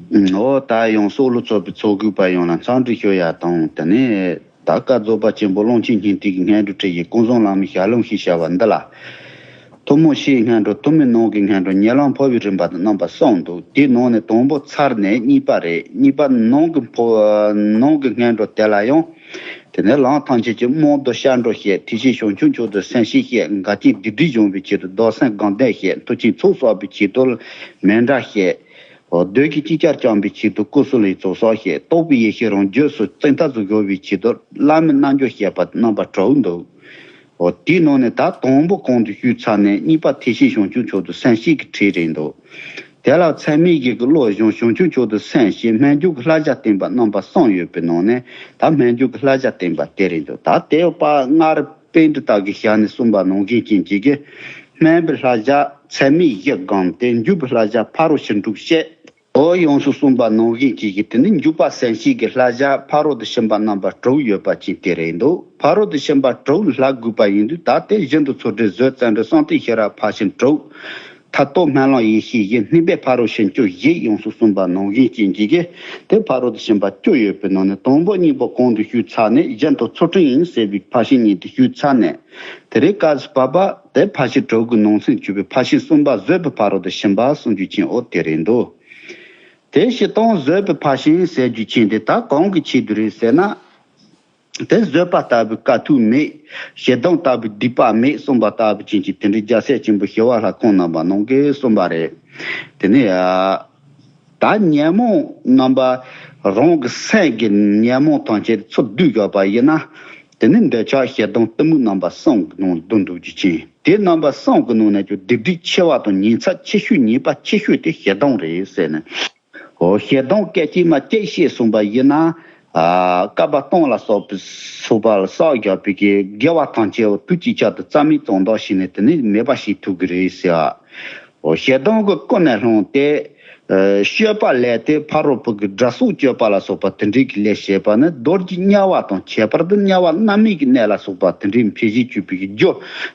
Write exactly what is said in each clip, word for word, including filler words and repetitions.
འོ་ད་ཡང་སྲོག་ལུ་ཚོགས་པའི་ཚོགས་དགོས་པ་ཡོངས་ལ་འཚམས་འདྲི་ཞུ་ཡ་དང་། དེ་ནས་ད་བཀའ་རྫོགས་པ་ཆེན་པོ་ཀློང་ཆེན་སྙིང་ཐིག་གི་སྔོན་འགྲོ་ཁྲིད་ཀྱི་ཀུན་བཟང་བླ་མའི་ཞལ་ལུང་ཞེས་བྱ་བ་འདི་ལ། ཐུན་མོང་ཕྱིའི་སྔོན་འགྲོ། ཐུན་མིན་ནང་གི་སྔོན་འགྲོ། ཉེ་ལམ་འཕོ་བའི་རིམ་པ་དང་རྣམ་པ་གསུམ་འདུག་དེའི་ནང་ནས་དང་པོ་ཚར་ནས་གཉིས་པ་རེད། གཉིས་པ་ནང་གི་འཕོ་ནང་གི་སྔོན་འགྲོ་དེ་ལ་ཡང་། དེ་ནས་ལམ་ཐམས་ཅད་ཀྱི་རྨང་དུ་སྐྱབས་འགྲོ་བཤད། ཐེག་ཆེན་བྱང་ཆུབ་མཆོག་ཏུ་སེམས་བསྐྱེད་བཤད། འགལ་རྐྱེན་སྡིག་སྒྲིབ་སྦྱོང་བའི་ཆེད་དུ་བདག་སེམས་དགའ་ལྡན་བཤད། མཐུ་ཆེན་ཚོགས་བསགས་པའི་ཆེད་དུ་མཎྜལ་བཤད། འོ་བདུད་ཀྱི་ཅིག་ཅར་བཅོམ་པའི་ཆེད་དུ་ཀུ་སུ་ལུའི་ཚོགས་བསགས་བཤད། རྟོགས་པའི་ཡེ་ཤེས་རང་རྒྱུད་སུ་ཙིག་ཐག་ཏུ་བཞག་པའི་ཆེད་དུ་བླ་མའི་རྣལ་འབྱོར་བཤད་པ་རྣམ་པ་དྲུག་འདུག་འོ་དེའི་ནང་ནས་ད་དང་པོ་གོང་དུ་ཞུས་ཚར་ནས་གཉིས་པ་ཐེག་ཆེན་བྱང་ཆུབ་མཆོག་ཏུ་སེམས་བསྐྱེད་ཀྱི་ཁྲིད་རེད་འདུག་དེ་ལ་ཚད་མའི་གཞི་གི་བློ་སྦྱོང་། བྱང་ཆུབ་མཆོག་ཏུ་སེམས་བསྐྱེད། སྨོན་འཇུག་གི་བསླབ་བྱ་བསྟན་པ་རྣམ་པ་གསུམ་ཡོད་པའི་ནང་ནས་ད་སྨོན་འཇུག་གི་བསླབ་བྱ་བསྟན་པ་དེ་རེད་འདུག་ད་དེ་ཡོད་པ་སྔར་པཎྜི་ཏ་གི་ཞལ་ནས་གསུངས་པ་ནང་བཞིན་ཅན་གཅིག་གིས། སྨོན་པའི་བསླབ་བྱ་ཚད་མའི་གཞི་བསྒོམ་སྟེ། འཇུག་པའི་བསླབ་བྱ་ཕ་རོལ་ཕྱིན་དྲུག་བཤད། འོ་ཡོངས་སུ་གསུངས་པ་ནང་བཞིན་ཅན་གྱི་དེ་ནི་འཇུག་པ་སེམས་བསྐྱེད་ཀྱི་བསླབ་བྱ་ཕ་རོལ་ཏུ་ཕྱིན་པ་རྣམ་པ་དྲུག་ཡོད་པ་ཅན་དེ་རེད་འདུག་ཕ་རོལ་ཏུ་ཕྱིན་པ་དྲུག་བསླབ་དགོས་པ་ཡིན་དུས་ད་དེ་བཞི་མདོ་ཚུལ་ཁྲིམས་བཟོད་བཙལ་འབྲས་གསང་སྟེ་ཤེས་རབ་ཕར་ཕྱིན་དྲུག་མཐར་ཐུག་སྨོན་ལམ་ཡེ་ཤེས་བཞི། སྙིང་པོ་ཕ་རོལ་ཕྱིན་བཅུ་བཞི་ཡོངས་སུ་གསུངས་པ་ནང་བཞིན་ཅན་གྱི་དེ་ཕ་རོལ་ཏུ་ཕྱིན་པ་བཅུ་ཡོད་པའི་ནང་ནས་དང་པོ་གཉིས་པོ་གོང་དུ་ཞུས་ཚར་ནས་བཞི་མདོ་ཚུལ་ཁྲིམས་ཡིན་ཟེར་བའི་ཕར་ཕྱིན་གཉིས་དེ་ཞུས་ཚར་ནས། དེ་རིང་སྐབས་སུ་བབ་པ་དེ་ཕར་ཕྱིན་དྲུག་གི་ནང་ཚན་གཅིག་པའི་ཕར་ཕྱིན་གསུམ་པ་བཟོད་པའི་ཕ་རོལ་ཏུ་ཕྱིན་པ་གསུང་རྒྱུ་ཅན་འོ་དེ་རེད་འདུག་དེ་སྤྱིར་བཏང་བཟོད་པའི་ཕར་ཕྱིན་ཟེར་རྒྱུ་ཅན་དེ་ད་གང་གི་ཆེད་དུ་རེད་ཟེར་ན། དེ་བཟོད་པ་ལྟ་བུའི་དཀའ་ཐུབ་མེད། ཞེ་སྡང་ལྟ་བུའི་སྡིག་པ་མེད་གསུངས་པ་ལྟ་བུ་ཅན་གྱི་དེ་འདྲའི་རྒྱལ་སྲས་ཆེན་པོ་ཞི་བ་ལྷ་ཁོང་རྣམ་པ་ནང་གིས་གསུངས་པ་རེད། དེ་ནས་ད་ཉོན་མོངས་རྣམ་པ་རང་གི་སེམས་ཀྱི་ཉོན་མོངས་ཐམས་ཅད་ཚུར་བསྡུས་བཞག་པ་ཡིན་ན། དེ་ནི་འདོད་ཆགས་ཞེ་སྡང་གཏི་མུག་རྣམ་པ་གསུམ་གྱི་ནང་བསྡུ་འདུག་རྒྱུ་ཅན། དེ་རྣམ་པ་གསུམ་གྱི་ནང་ནས་ཀྱང་སྡིག་སྒྲིབ་ཆེ་བ་དང་ཉེས་ཚབས་ཆེ་ཤོས་ཉེས་པ་ཆེ་ཤོས་དེ་ཞེ་སྡང་རེད་ཟེར་ནས། འོ་ཞེ་སྡང་སྐད་ཅིག་མ་གཅིག་བཤད་སོང་པ་ཡིན་ན། ཨ་བསྐལ་པ་སྟོང་ལ་སོགས་པའི་སོགས་པ་ལ་བསགས་བཞག་པའི་གི་དགེ་བ་ཐམས་ཅད་འོ་དུས་གཅིག་ཆར་དུ་རྩ་མེད་བཙོང་བཟློག་བྱས་ནས་དེ་ནི་མེད་པ་ཞིག་ཐུབ་ཀྱི་རེད་ཟེར། འོ་ཞེ་སྡང་གི་ཀུན་ནས་བསླངས་ཏེ། ཨ་སྤྱོད་པ་ལས་ཏེ་ཕ་རོལ་པོ་གི་དགྲ་སོགས་སྤྱོད་པ་ལ་སོགས་པ་དེ་འདྲའི་གི་ལས་བྱེད་པ་ནི་རྡོ་རྗེ་དམྱལ་བ་དང་ཁྱད་པར་དུ་དམྱལ་བ་མནར་མེད་ཀྱི་གནས་ལ་སོགས་པ་དེ་འདྲའི་འཕེལ་བྱེད་སྤྱོད་པའི་གི་རྒྱུ་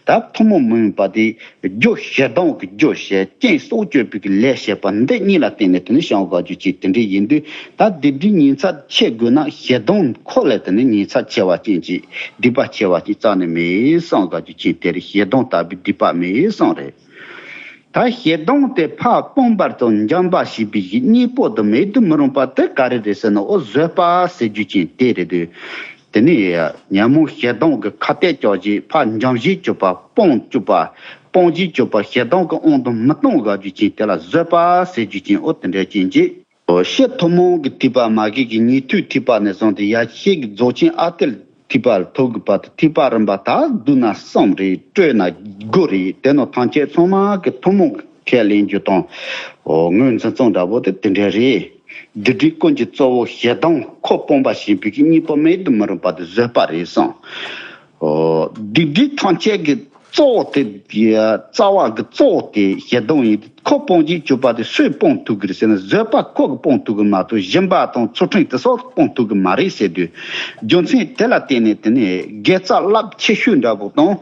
ད་ཐུན་མོང་མ་ཡིན་པ་དེ། རྒྱུ་ཞེ་སྡང་གི་རྒྱུ་ཞེས་རྐྱེན་སྲོག་གཅོད་པའི་གི་ལས་བྱེད་པ་འདི་གཉིས་ལ་བརྟེན་ནས་དེ་ནི་བྱང་དགའ་རྒྱུ་ཅན་དེ་འདྲའི་ཡིན་དུས་ད་སྡིག་སྒྲིབ་ཉེས་ཚབས་ཆེ་དགོས་ན་ཞེ་སྡང་ཁོ་ལས་དེ་ནི་ཉེས་ཚབས་ཆེ་བ་ཅན་གྱི་སྡིག་པ་ཆེ་བ་ཅན་རྩ་ནས་མེད་བསམ་དགའ་རྒྱུ་ཅན་དེ་རེད། ཞེ་སྡང་ལྟ་བུའི་སྡིག་པ་མེད་བསམ་རེད། ད་ཞེ་སྡང་དེ་ཕར་སྤོང་བར་དང་འཇོམས་པར་བྱེད་པའི་གཉིས་པོ་དུ་མེད་དུ་མི་རུང་བ་དེ་ག་རེ་རེད་ཟེར་ན་འོ་བཟོད་པ་ཟེར་རྒྱུ་ཅན་དེ་རེད་དུས། དེ་ནས་ཉོན་མོངས་ཞེ་སྡང་གི་ཁ་གཏད་གཅོག་བྱེད་ཕར་འཇོམས་བྱེད་གཅོད་པ་སྤོང་གཅོད་པ་སྤོང་བྱེད་གཅོད་པ་ཞེ་སྡང་གི་དབང་དུ་མི་གཏོང་དགའ་རྒྱུ་ཅན་དེ་ལ་བཟོད་པ་ཟེར་རྒྱུ་ཅན་འོ་དེ་འདྲ་ཅན་གྱི། འོ་ཕྱི་ཐུན་མོང་གི་ཐེག་པ་མ་གི་གི་ཉན་ཐོས་ཐེག་པ་ནས་བཟུང་སྟེ་ཡ་ཤེས་ཀྱི་རྫོགས་ཆེན་ཨ་ཏི་ཐེག་པ་ལ་ཐུག་དགོས་པ་དང་ཐེག་པ་རིམ་པ་ད་བསྡུ་ན་གསུམ་རེད། བཀྲོལ་ན་དགུ་རེད། དེ་ནང་ཐམས་ཅད་ཚང་མ་གི་ཐུན་མོང་གི་ཁས་ལེན་རྒྱུ་དང་། འོ་ངོས་འཛིན་སྟངས་འདྲ་པོ་དེ་དེ་འདྲ་རེད། སྡིག་སྒྲིབ་ཀུན་གྱི་གཙོ་བོ་ཞེ་སྡང་ཁོ་སྤོང་བར་བྱེད་པའི་གི་གཉིས་པོ་མེད་དུ་མི་རུང་བ་དེ་བཟོད་པ་རེད་གསུངས། འོ་སྡིག་སྒྲིབ་ཐམས་ཅད་ཀྱི་གཙོ་བོ་དེ་རྩ་བ་གི་གཙོ་བོ་དེ་ཞེ་སྡང་ཡིན། ཁོ་སྤོང་བྱེད་གཅོད་པ་དེ་སུས་སྤོང་ཐུབ་ཀྱི་རེད་ཟེར་ན་བཟོད་པ་ཁོ་གིས་སྤོང་ཐུབ་ཀྱི་མ་གཏོགས་སྦྱིན་པ་དང་ཚུལ་ཁྲིམས་དེ་སོགས་སྤོང་ཐུབ་ཀྱི་མ་རེད་ཟེར་དུས། རྒྱུ་མཚན་དེ་ལ་བརྟེན་ནས་དེ་ནས་དགེ་རྩ་རླབས་ཆེ་ཤོས་འདྲ་པོ་དང་།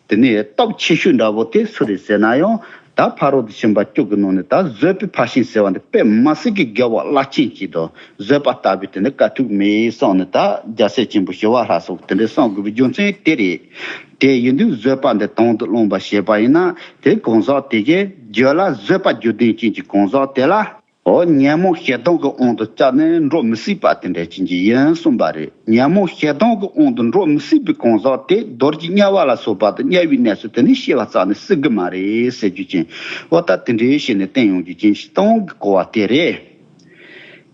དེ་ནས་སྟོབས་ཆེ་ཤོས་འདྲ་པོ་དེ་སུ་རེད་ཟེར་ན་ཡང་ད་ཕ་རོལ་ཏུ་ཕྱིན་པ་བཅུ་གི་ནང་ནས་ད་བཟོད་པའི་ཕར་ཕྱིན་ཟེར་བ་འདི་དཔེ་མི་སྲིད་ཀྱི་དགེ་བ་རླབས་ཆེན་གཅིག་དང་བཟོད་པ་ལྟ་བུའི་དེ་ནི་དཀའ་ཐུབ་མེད་གསུངས་ནས་ད་རྒྱལ་སྲས་ཆེན་པོ་ཞི་བ་ལྷ་སོགས་ཀྱིས་དེ་འདྲ་གསུང་དགོས་པའི་རྒྱུ་མཚན་དེ་རེད། དེ་ཡིན་དུས་བཟོད་པ་འདི་དོན་དུ་བླངས་པ་བྱས་པ་ཡིན་ན་དེ་གང་ཟག་དེ་གའི་རྒྱུད་ལ་བཟོད་པ་རྒྱུད་ལྡན་ཅན་གྱི་གང་ཟག་དེ་ལ། འོ་ཉོན་མོངས་ཞེ་སྡང་གི་དབང་དུ་བཅར་ནས་འགྲོ་མི་སྲིད་པ་དེ་འདྲ་ཅན་གྱི་ཡིན་གསུངས་པ་རེད། ཉོན་མོངས་ཞེ་སྡང་གི་དབང་དུ་འགྲོ་མི་སྲིད་པའི་གང་ཟག་དེ་རྡོ་རྗེ་དམྱལ་བ་ལ་སོགས་པ་དང་དམྱལ་བའི་གནས་སུ་དེ་ནི་སྐྱེ་བ་རྩ་ནས་སྲིད་གི་མ་རེད་ཟེར་རྒྱུ་ཅན། འོ་ད་དེ་འདྲའི་བྱས་ནས་བསྟན་ཡོང་རྒྱུ་ཅན་སྤྱིར་བཏང་གི་གོ་བ་དེ་རེད།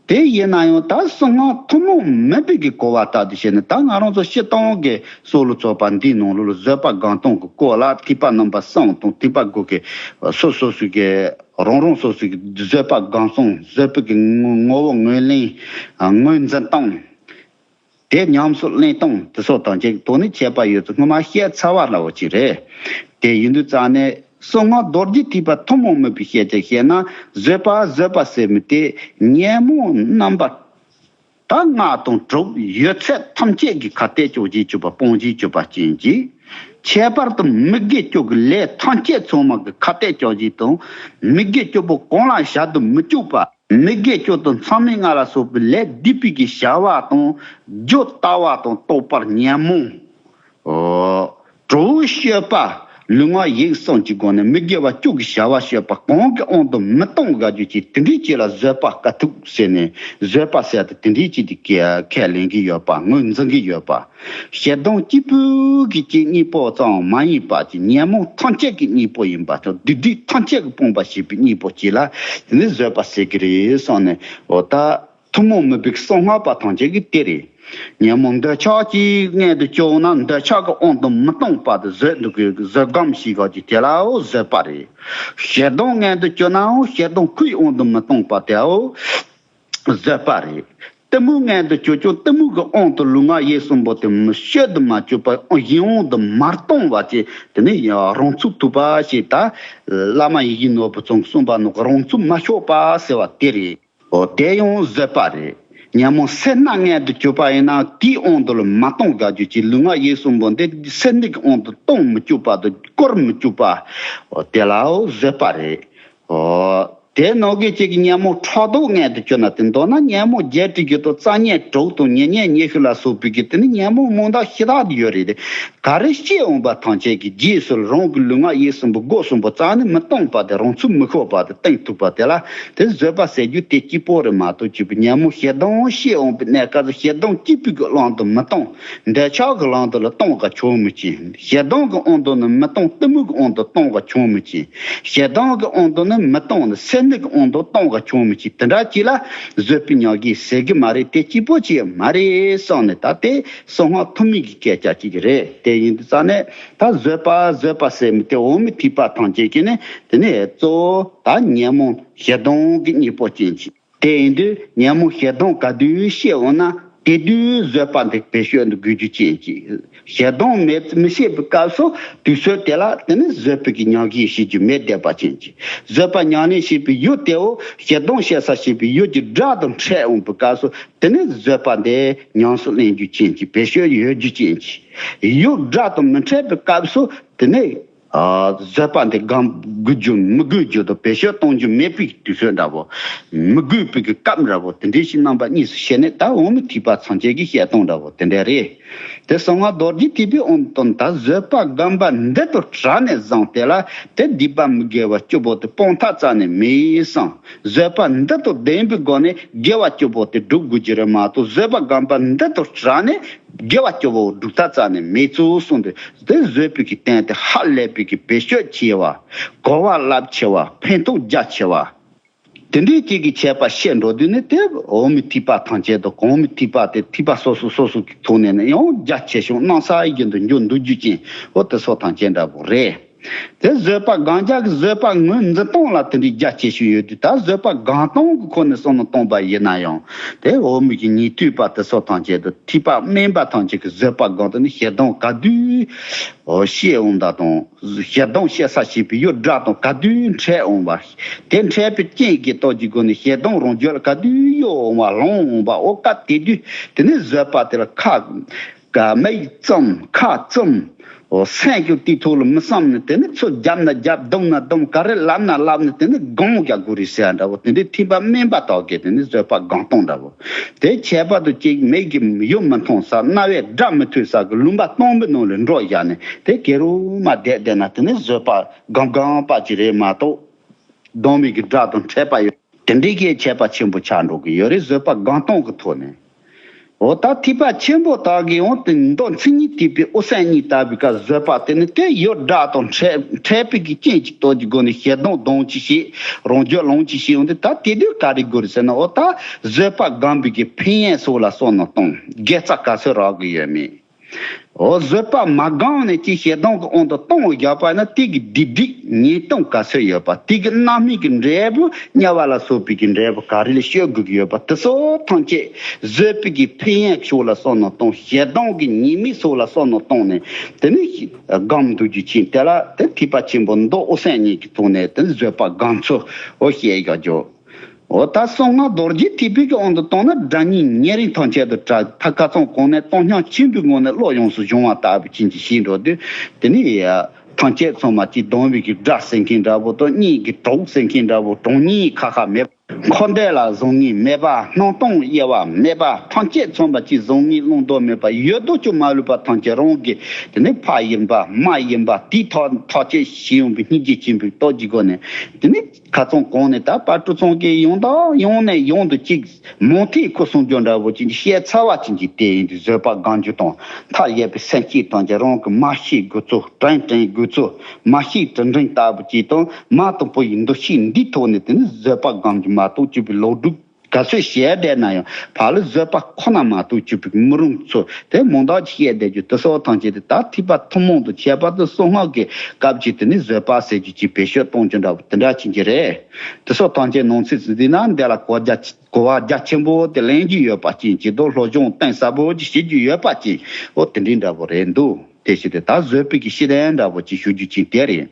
དེ་ཡིན་ན་ཡང་ད་གསང་སྔགས་ཐུན་མོང་མིན་པའི་གི་གོ་བ་ལྟར་དུ་བྱས་ན་ད་ང་རང་ཚོ་སྤྱིར་བཏང་གི་སྲོག་ལུས་ཚོགས་པ་འདིའི་ནང་ལོགས་ལ་བཟོད་པ་སྒོམ་སྟངས་ཀྱི་སྐོར་ལ་ཐེག་པ་རྣམ་པ་གསུམ་དང་ཐེག་པ་དགུ་གི་སོ་སོ་སོ་གི་རང་རང་སོ་སོ་གི་བཟོད་པ་སྒོམ་སྟངས་བཟོད་པའི་གི་ངོ་བོ་ངོས་ལེན་ངོས་འཛིན་སྟངས། དེ་ཉམས་སུ་ལེན་སྟངས་དེ་སོགས་དང་བཅས་ཐོག་ནས་ཁྱད་པར་ཡོད་ཚུལ་སྔོན་མ་བཤད་ཚར་བ་ལྟ་བུ་ཅིག་རེད། དེ་ཡིན་དུས་རྩ་ནས་གསང་སྔགས་རྡོ་རྗེ་ཐེག་པ་ཐུན་མོང་མིན་པའི་བཤད་བྱ་བཤད་ན་བཟོད་པ་བཟོད་པ་ཟེར་མི་དེ་ཉོན་མོངས་རྣམ་པ་ད་ལྔ་དང་དྲུག་ཡོད་ཚད་ཐམས་ཅད་ཀྱི་ཁ་གཏད་གཅོག་བྱེད་བཅུག་པ་སྤོང་བྱེད་བཅུག་པ་ཅན་གྱི། ཁྱད་པར་དུ་མི་དགེ་བཅུ་གི་ལས་ཐམས་ཅད་ཚང་མ་གི་ཁ་གཏད་གཅོག་བྱེད་དང་མི་དགེ་བཅུ་པོ་གང་ལ་བཞག་ཏུ་མི་བཅུག་པ། མི་དགེ་བཅུ་དང་མཚམས་མེད་ལྔ་ལ་སོགས་པའི་ལས་སྡིག་པའི་གི་བྱ་བ་དང་། རྒྱུ་ལྟ་བ་དང་རྟོགས་པར་ཉོན་མོངས། ཨོ། གྲོགས་སྤྱོད་པ། ལུས་ངག་ཡིད་གསུམ་གྱི་སྒོ་ནས་མི་དགེ་བ་བཅུ་གི་བྱ་བ་སྤྱོད་པ་གང་གི་དབང་དུ་མི་གཏོང་དགའ་རྒྱུ་ཅིག་དེ་འདྲའི་ཅིག་ལ་བཟོད་པ་དཀའ་ཐུབ་ཟེར་ནས། བཟོད་པ་ཟེར་ཏེ་དེ་འདྲའི་ཅིག་དེ་ཁས་ལེན་གྱི་ཡོད་པ། ངོས་འཛིན་གྱི་ཡོད་པ། ཞེ་སྡང་གཅིག་པུ་གི་གཅིག་གཉིས་པོ་ཙམ་མ་ཡིན་པ་ཅིག་ཉོན་མོངས་ཐམས་ཅད་ཀྱི་གཉིས་པོ་ཡིན་པ་དང་། སྡིག་སྒྲིབ་ཐམས་ཅད་ཀྱི་སྤོང་བ་བྱེད་པའི་གཉིས་པོ་ཅིག་ལ་དེ་ནི་བཟོད་པ་ཟེར་གྱི་རེད་བསམ་ནས། འོ་ད་ཐུན་མོང་མི་དགེ་གསང་སྔགས་པ་ཐམས་ཅད་ཀྱིས་དེ་རེད། ཉོན་མོངས་འདོད་ཆགས་ཀྱི་མངལ་དུ་སྐྱེ་བ་ན། འདོད་ཆགས་ཀྱི་དབང་དུ་མི་གཏོང་བར་དུ་བཟོད་འདུག་གི་བཟོད་སྒོམ་ཞིག་ག་ཅིག་དེ་ལའོ་བཟོད་པ་རེད། ཞེ་སྡང་མངལ་དུ་སྐྱེ་ནའང་ཞེ་སྡང་ཁོའི་དབང་དུ་མི་གཏོང་བར་དུའོ་བཟོད་པ་རེད། གཏི་མུག་མངལ་དུ་སྐྱེ་ཀྱང་གཏི་མུག་གི་དབང་དུ་ལུས་ངག་ཡིད་གསུམ་པོ་དེ་མི་བཤད་དུ་མ་བཅུག་པ། གཞན་དབང་དུ་མ་གཏོང་བ་བྱས། དེ་ནི་རང་ཚུགས་ཐུབ་པ་ཞེས། ད་བླ་མ་ཡིད་བཞིན་ནོར་བུ་ཚང་གིས་གསུངས་པ་ནང་གི་རང་ཚུགས་མ་ཤོར་བ་ཟེར་བ་དེ་རེད། འོ་དེ་ཡང་བཟོད་པ་རེད། ཉོན་མོངས་སེར་སྣ་མངལ་དུ་སྐྱེས་པ་ཡིན་ན་དེའི་དབང་དུ་ལ་མ་གཏོང་དགའ་རྒྱུ་ཅིག་ལུས་ངག་ཡིད་གསུམ་པོ་འདི་སེར་སྣའི་དབང་དུ་གཏོང་མི་བཅུག་པ་དང་བསྐོར་མི་བཅུག་པ། འོ་དེ་ལའོ་བཟོད་པ་རེད། འོ། དེ་ནང་གི་གཅིག་གི་ཉོན་མོངས་ཕྲག་དོག་མངལ་དུ་སྐྱེས་ན། དེ་མདོར་ན་ཉོན་མོངས་བརྒྱད་ཁྲི་བཞི་སྟོང་རྩ་བརྒྱད་དྲུག་དང་ཉེར་གཉིས་ཉི་ཤུ་ལ་སོགས་པའི་གི་དེ་ནི་ཉོན་མོངས་རྨོངས་དག་ཤ་སྟག་ཡོད་རེད་དེ། ག་རེ་སྐྱེས་འོང་བ་ཐམས་ཅད་ཀྱི་རྗེས་སུ་རང་གི་ལུས་ངག་ཡིད་གསུམ་པོ་སྒོ་གསུམ་པོ་རྩ་ནས་མི་གཏོང་བ་དེ། རང་ཚུགས་མི་ཤོར་བ་དེ་གཏོང་ཐུབ་པ་དེ་ལ་དེ་བཟོད་པ་ཟེར་རྒྱུ་དེ་གཅིག་པོ་རེད་མ་གཏོགས། གཅིག་པུ་ཉོན་མོངས་ཞེ་སྡང་སྐྱེས་འོང་བའི་གནས་སྐབས་སུ་ཞེ་སྡང་གཅིག་པུ་གི་ལམ་དུ་མི་གཏོང་། འདོད་ཆགས་ཀྱི་ལམ་དུ་ལ་གཏོང་ག་ཆོག་མི་ཅིག་ཞེ་སྡང་གི་དབང་དུ་ནི་མི་གཏོང་། གཏི་མུག་གི་དབང་དུ་གཏོང་ག་ཆོག་མི་ཅིག་ཞེ་སྡང་གི་དབང་དུ་ནི་མི་གཏོང་ནི། སེར་སྣའི་དབང་དུ་གཏོང་ག་ཆོག་མི་ཅིག་དེ་འདྲ་ཅིག་ལ་བཟོད་པའི་ཉམས་ཀྱིས་ཟེར་གི་མ་རེད། དེ་གཅིག་པོ་ཅིག་མ་རེད་བསམ་ནས། ད་དེ་གསང་སྔགས་ཐུན་མིན་གྱི་སྐད་ཆ་ཅིག་རེད། དེ་ཡིན་དུས་ཙ་ནས་ད་བཟོད་པ་བཟོད་པ་ཟེར་མི་དེ་འོག་མིན་ཐེག་པ་ཐམས་ཅད་ཀྱི་ནི་དེ་ནི་གཙོ་བོ་ད་ཉོན་མོངས་ཞེ་སྡང་གི་གཉིས་པོ་ཅན་ཅིག་དེ་ཡིན་དུས་ཉོན་མོངས་ཞེ་སྡང་ག་དུས་སྐྱེས་འོང་ན་དེ་དུས་བཟོད་པ་འདི་བེད་སྤྱོད་འདི་དགོས་རྒྱུ་ཅན་ཅིག་ཞེ་སྡང་མེད་མི་སྐྱེས་པའི་སྐབས་སུ་དུས་ཚོད་དེ་ལ་དེ་ནི་བཟོད་པའི་གི་ཉམས་ཀྱིས་ཞེ་རྒྱུ་མེད་བསྡད་པ་ཅན་ཅིག་བཟོད་པ་ཉམས་ལེན་བྱེད་པའི་ཡུལ་དེའོ་ཞེ་སྡང་སྐྱེ་ས་བྱེད་པའི་ཡུལ་གྱི་དགྲ་དང་འཕྲད་འོང་པའི་སྐབས་སུ་དེ་ནི་བཟོད་པ་འདི་ཉམས་སུ་ལེན་རྒྱུ་ཅན་ཅིག་བེད་སྤྱོད་ཡོད་རྒྱུ་ཅན་ཅིག་ཡུལ་དགྲ་དང་མི་འཕྲད་པའི་སྐབས་སུ་དེ་ནི། ཨ། བཟོད་པ་འདི་སྒོམ་དགོས་རྒྱུ་མི་དགོས་རྒྱུ་དང་བེད་སྤྱོད་གཏོང་རྒྱུ་མེད་པའི་དུས་ཚོད་འདྲ་བོ། མི་དགོས་པའི་གི་སྐབས་འདྲ་བོ་དེ་འདྲའི་ཞིག་རྣམ་པ་གཉིས་སུ་ཕྱེ་ནས་ད་འོག་མིན་ཐེག་པ་ཐམས་ཅད་ཀྱི་བཤད་སྟངས་འདྲ་བོ་དེ་འདྲ་རེད། དེ་གསང་སྔགས་རྡོ་རྗེ་ཐེག་པའི་དབང་དུ་ད་བཟོད་པ་སྒོམ་པ་འདི་དང་བྲལ་ནས་བཟུང་སྟེ་ལ་དེ་སྡིག་པ་མི་དགེ་བ་བཅུ་པོ་དེ་སྤོང་ཐབས་རྩ་ནས་མེད་བསམ། བཟོད་པ་འདི་དང་ལྡན་པའི་སྒོ་ནས་དགེ་བ་བཅུ་པོ་དེ་སྒྲུབ་དགོས་ཀྱི་རེད་མ་གཏོགས། བཟོད་པ་སྒོམ་པ་འདི་དང་བྲལ་ནས། དགེ་བ་སྐྱོ་བོ་སྒྲུབ་ཐབས་རྩ་ནས་མེད་ཚུལ་གསུངས་ཏེ། དེ་བཟོད་པའི་གི་རྟེན་དེ་ཧ་ལས་པའི་གི་བེད་སྤྱོད་ཆེ་བ། གོ་བ་རླབས་ཆེ་བ། ཕན་ཐོགས་རྒྱ་ཆེ་བ། དེ་འདྲའི་ཅིག་གི་ཆད་པ་ཤེས་འགྲོ་དུས་ནི་དེ་འོག་མིན་ཐེག་པ་ཐམས་ཅད་དང་གོང་མིན་ཐེག་པ་དེ་ཐེག་པ་སོ་སོ་སོ་སོ་གི་ཐོག་ནས་ནི་ཡང་རྒྱ་ཆེ་ཞིང་སྣང་ས་ཡི་བརྒྱུད་དུ་འགྱུར་འདུག་རྒྱུ་ཅན་འོ་དེ་སོགས་ཐམས་ཅད་འདྲ་པོ་རེད། དེ་བཟོད་པ་སྒོམ་རྒྱག་གི་བཟོད་པ་ངོས་འཛིན་སྟངས་ལ་དེ་འདྲའི་རྒྱ་ཆེ་ཤོས་ཡོད་དུས། ད་བཟོད་པ་སྒོམ་སྟངས་ཀྱི་ཁོ་ནས་བསམ་བློ་བཏང་པ་ཡིན་ན་ཡང་། དེ་འོག་མིན་གྱི་ཉན་ཐོས་པ་དེ་ཚོ་ཐམས་ཅད་དང་ཐེག་པ་དམན་པ་ཐམས་ཅད་ཀྱི་བཟོད་པ་སྒོམ་སྟངས་ནི་ཞེ་སྡང་ག་དུས་སྐྱེ་འོང་བ་དང་། ཞེ་སྡང་སྐྱེ་ས་བྱེད་པའི་ཡུལ་དགྲ་དང་ག་དུས་འཕྲད་འོང་བ། དེ་འཕྲད་པའི་རྐྱེན་གྱིས་སྟོབས་ཀྱི་སྒོ་ནས་ཞེ་སྡང་རང་རྒྱུད་ལ་ག་དུས་གཡོ་འོང་བ་ལང་འོང་བ། འོ་སྐབས་དེ་དུས་དེ་ནི་བཟོད་པ་དེ་ལ་ཁ། ཀ་མིག་བཙུམ་ཁ་བཙུམ། འོ་སེམས་ཀྱི་དེའི་ཐོག་ལ་མི་བསམ་ནས་དེ་ནི་ཚུར་རྒྱབ་ན་རྒྱབ་རྡུང་ན་རྡུང་ག་རེ་ལབ་ན་ལབ་ནས་དེ་ནི་སྒོམ་རྒྱག་དགོས་རེད་ཟེར་ཡ་འདྲ་བོ། དེ་འདྲའི་ཐེག་པ་དམན་པ་དག་གིས་དེ་ནི་བཟོད་པ་སྒོམ་སྟངས་འདྲ་བོ། དེ་ཁྱད་པར་དུ་གཅིག་མིག་གིས་ཡུལ་མི་མཐོང་ས། རྣ་བས་སྒྲ་མི་ཐོས་ས་གི་ལུང་པ་སྟོང་པའི་ནང་ལ་འགྲོ་བཞག་ནས་དེ་ག་རུ་མ་བསྡད་བསྡད་ན་དེ་ནི་བཟོད་པ་སྒོམ་སྒོམ་པ་ཅིག་རེད་མ་གཏོགས། སྡང་མིག་གི་དགྲ་དང་འཕྲད་པ་ཡོད། དེ་འདྲའི་གི་ཁྱད་པར་ཆེན་པོ་ཆགས་འགྲོ་གི་ཡོད་རེད། བཟོད་པ་སྒོམ་སྟངས་ཀྱི་ཐོག་ནས། འོ་ད་ཐེག་པ་ཆེན་པོ་དག་གི་ཡང་དེ་མདོ་མཚན་ཉིད་ཐེག་པའི་དབུ་སེམས་གཉིས་ལྟ་བུའི་སྐབས་བཟོད་པ་དེ་ནི་དེ་ཡུལ་དགྲ་དང་འཕྲད་འཕྲད་པའི་གི་རྐྱེན་གྱི་སྟོབས་ཀྱི་སྒོ་ནས་ཞེ་སྡང་སྡང་ཅིག་བྱེད། རང་རྒྱུད་ལང་ཅིག་བྱེད་ཡོང་དུས། ད་དེ་དུས་ག་རེ་དགོས་རེད་ཟེར་ན། འོ་ད་བཟོད་པ་སྒོམ་པའི་གི་ཕན་ཡོན་སོགས་ལ་བསམ་བློ་གཏོང་དགེ་རྩ་ག་ཚོད་རག་གི་ཡོད་མེད། འོ་བཟོད་པ་མ་སྒོམ་ནས་ཅིག་ཞེ་སྡང་གི་དབང་དུ་གཏོང་བརྒྱབ་པ་ན་དེ་གི་སྡིག་སྒྲིབ་ཉེས་ལྟུང་ག་ཚོད་ཡོད་པ། དེ་གི་རྣམ་སྨིན་གྱི་འབྲས་བུ་དམྱལ་བ་ལ་སོགས་པའི་གི་འབྲས་བུ་ག་རེ་ལ་སྤྱོད་དགོས་ཀྱི་ཡོད་པ། དེ་ཚོ་ཐམས་ཅད་བཟོད་པའི་གི་ཕན་ཡོན་ཕྱོགས་ལ་བསམ་བློ་གཏོང་། ཞེ་སྡང་གི་ཉེས་དམིགས་སོགས་ལ་བསམ་བློ་གཏོང་ནས་དེ་ནི་སྒོམ་འདུག་རྒྱུ་ཅན་དེ་ལ་དེ་ཐེག་པ་ཆེན་པོ་མདོ་དབུ་སེམས་གཉིས་ཀྱི་ཐོག་ནས་དེ་ནི་བཟོད་པ་སྒོམ་ཚུལ་འོ་བཤད་ཡོད་རྒྱུ། འོ་ད་གསང་སྔགས་རྡོ་རྗེ་ཐེག་པའི་གི་དབང་དུ་བཏང་ན་སྒྲ་སྙན་ཉེ་རིང་ཐམས་ཅད་དུ་གྲགས། ཐབས་ཁ་ཚང་གོང་ནས་གཏོང་སྙོམས་ཆེན་པོའི་ངང་ནས་བློ་ཡོངས་སུ་སྦྱོང་བ་ལྟ་བུ་ཅན་གྱི་ཞིག་འགྲོ་དུས། དེ་ནི་ཐམས་ཅད་ཚང་མ་གཅིག་སྡང་བའི་གི་དགྲ་ཟེར་མཁན་འདྲ་བོ་དང་། གཉེན་གྱི་གྲོགས་ཟེར་མཁན་འདྲ་བོ། གྲོགས་གཉིས་ཁ་ཁ་མེད་པ། འཁོར་འདས་ལ་བཟང་ངན་མེད་པ། སྣང་སྟོང་དབྱེ་བ་མེད་པ། ཐམས་ཅད་མཚུངས་པ་གཅིག། བཟང་ངན་བླང་དོར་མེད་པ། ཡོད་དོ་ཅོག་མ་ལུས་པ་ཐམས་ཅད་རང་གི་དེ་ནི་ཕ་ཡིན་པ་མ་ཡིན་པ། དེའི་ཐག་ཐག་གཅོད་བྱེད་ཡོང་པའི་སྙིང་རྗེ་ཆེན་པོའི་སྟོབས་ཀྱི་སྒོ་ནས་དེ་ནི་ཁ་སང་གོང་ནས་ད་དཔལ་སྤྲུལ་ཚང་གིས་ཡང་དང་ཡང་ནས་ཡང་དུ་གཅིག་མང་ཐེག་ཁུ་སིམ་རྒྱུ་འདྲ་བོ་ཅིག་བཤད་ཚར་བ་ཅན་གྱི་དེ་ཡིན་དུས་བཟོད་པ་སྒོམ་རྒྱུ་དང་མཐའ་ཡས་པའི་སེམས་བསྐྱེད་ཐམས་ཅད་རང་གི་མ་ཤེས་དགོས་ཚུལ་དྲན་དྲན་དགོས་ཚུལ། མ་ཤེས་དྲིན་དྲན་ལྟ་བུ་ཅིག་དང་མ་དང་པོ་ཡི་འདུ་ཤེས་འདིའི་ཐོག་ནས་དེ་ནི་བཟོད་པ་སྒོམ་རྒྱུ་མ་གཏོགས་སྤྱོད་པའི་ལོག་སྒྲུབ་ག་ཚོད་བྱས་བསྡད་ན་ཡང་ཕར་ལ་བཟོད་པ་ཁོ་ན་མ་གཏོགས་སྤྱོད་པའི་མི་རུང་ཚུལ་དེ་མང་དག་ཅིག་བཤད་བསྡད་རྒྱུ་དེ་སོགས་ཐམས་ཅད་དེ་ད་ཐེག་པ་ཐུན་མོང་དུ་ཁྱད་པར་དུ་གསང་སྔགས་ཀྱི་སྐབས་ཀྱི་དེ་ནི་བཟོད་པ་ཟེར་རྒྱུ་ཅིག་བེད་སྤྱོད་གཏོང་རྒྱུ་འདྲ་བོ་དེ་འདྲ་ཅིག་གི་རེད། དེ་སོགས་ཐམས་ཅད་ནང་ཚིག་ཟིན་དུས་ན་འདི་ལ་གོ་རྒྱ་གོ་བ་རྒྱ་ཆེན་པོ་དེ་ལེན་རྒྱུ་ཡོད་པ་ཅན་གྱི་དོ་སློབ་སྦྱོང་གཏིང་ཟབ་པོ་ཅིག་བྱེད་རྒྱུ་ཡོད་པ་ཅན་འོ་དེ་འདྲའི་འདྲ་བོ་རེད་འདུག་དེ་བཞིན་དུ་ད་བཟོད་པའི་གི་ཤེས་ལྡན་འདྲ་བོ་ཅིག་ཞུ་རྒྱུ་ཅན་དེ་རེད།